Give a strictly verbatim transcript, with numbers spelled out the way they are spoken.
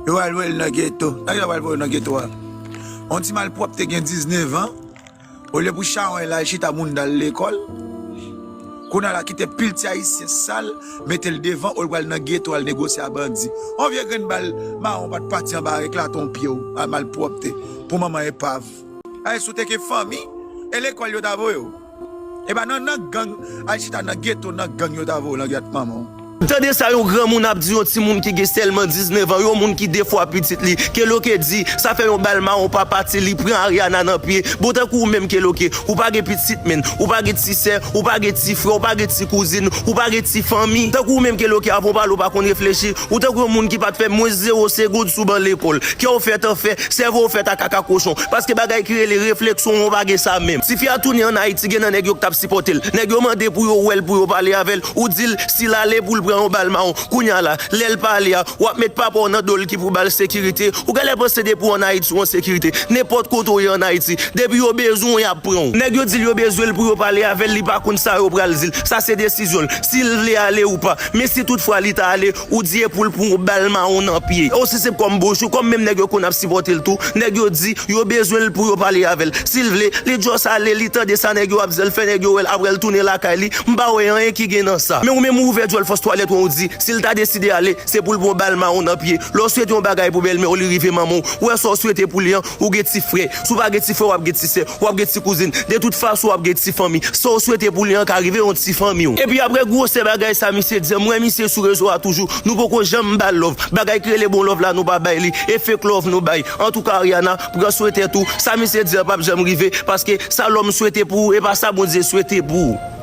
Yo pral voye l nan geto. Nan ki yo pral voye l nan geto a? Yon ti malpwòpte gen diznèf an. Olye pou chawony la chita moun dal lekòl. Kounye a la kite pil ti ayisyen sal, mete l devan, ou l pral nan geto al negosye a bandi. Yon vye grenn bal mawon pa t pati anba eklate yon pye w, a malpwòpte. Pou manman epav. Ay, si w te gen fanmi, e lekòl yo ta voye w. E pa nan, nan gang, al chita nan geto, nan gang yo ta voye w, langyèt manman w. Tande sa yon granmoun ap di yon timoun ki gen sèlman diznèf an, yon moun ki de fwa pitit li. Keloke di, sa fè yon bal mawon pa pati, li pran Ariana nan pye. Bon, tankou ou menm Keloke, ou pa gen pitit menn, ou pa gen ti sè, ou pa gen ti frè, ou pa gen ti kouzin, ou pa gen ti fanmi. Tankou ou menm Keloke, avan w pale ou pa konn reflechi, ou tankou yon moun ki pa t fè mwens zewo segonn sou ban lekòl. Kè w fèt an fè, sèvo w fèt a kaka kochon. Paske bagay ki rele refleksyon, ou pa gen sa menm. Tifi a tounen ann Ayiti, gen nan nèg yo k t ap sipòte l. Nèg yo mande pou yo wè l, pou yo pale avè l. Ou di l, si l ale pou l pran yon bal mawon. Kounye a la, lè l pale a, w ap met papa w nan do l ki pou ba l sekirite. Ou genlè panse depi w ann Ayiti, w an sekirite. Nenpòt kote w ye ann Ayiti, depi yo bezwen w, y ap pran w. Nèg yo di l yo bezwen l pou yo pale avè l, li pa konn sa yo pral di l. Sa se desizyon l. Si l vle ale ou pa. Men si toutfwa li ta ale, ou di e pou l pran yon bal mawon nan pye. Osi senp kòm bonjou, kòm menm nèg yo konn ap sipòte l tou, nèg yo di yo bezwen l pou yo pale avè l. Si l vle, li just ale, li tande sa nèg yo ap di l, fè nèg yo wè l, apre l tounen lakay li. M pa wè anyen ki gen nan sa. Men ou menm ou ouvè djòl fòs twalèt ou, ou di, si l ta deside ale, se pou l pran bal mawon nan pye. Lè w swete yon bagay pou bèlmè w, li rive manman w, ou wè sa w swete pou li an, ou gen ti frè. Si w pa gen ti frè, w ap gen ti sè, w ap gen ti kouzin. De tout fason, w ap gen ti fanmi. Sa w swete pou li an ka rive yon ti fanmi w. Epi apre gwosè bagay sa misye di an, m wè misye sou rezo a toujou. Nou poko janm ba l love. Bagay ki rele bon love la, nou pa bay li. E fake love nou bay. Antouka, Ariana, pran swen tèt ou. Sa misye di an p ap janm rive. Paske sa lòm swete pou ou, e pa sa Bondye swete pou ou.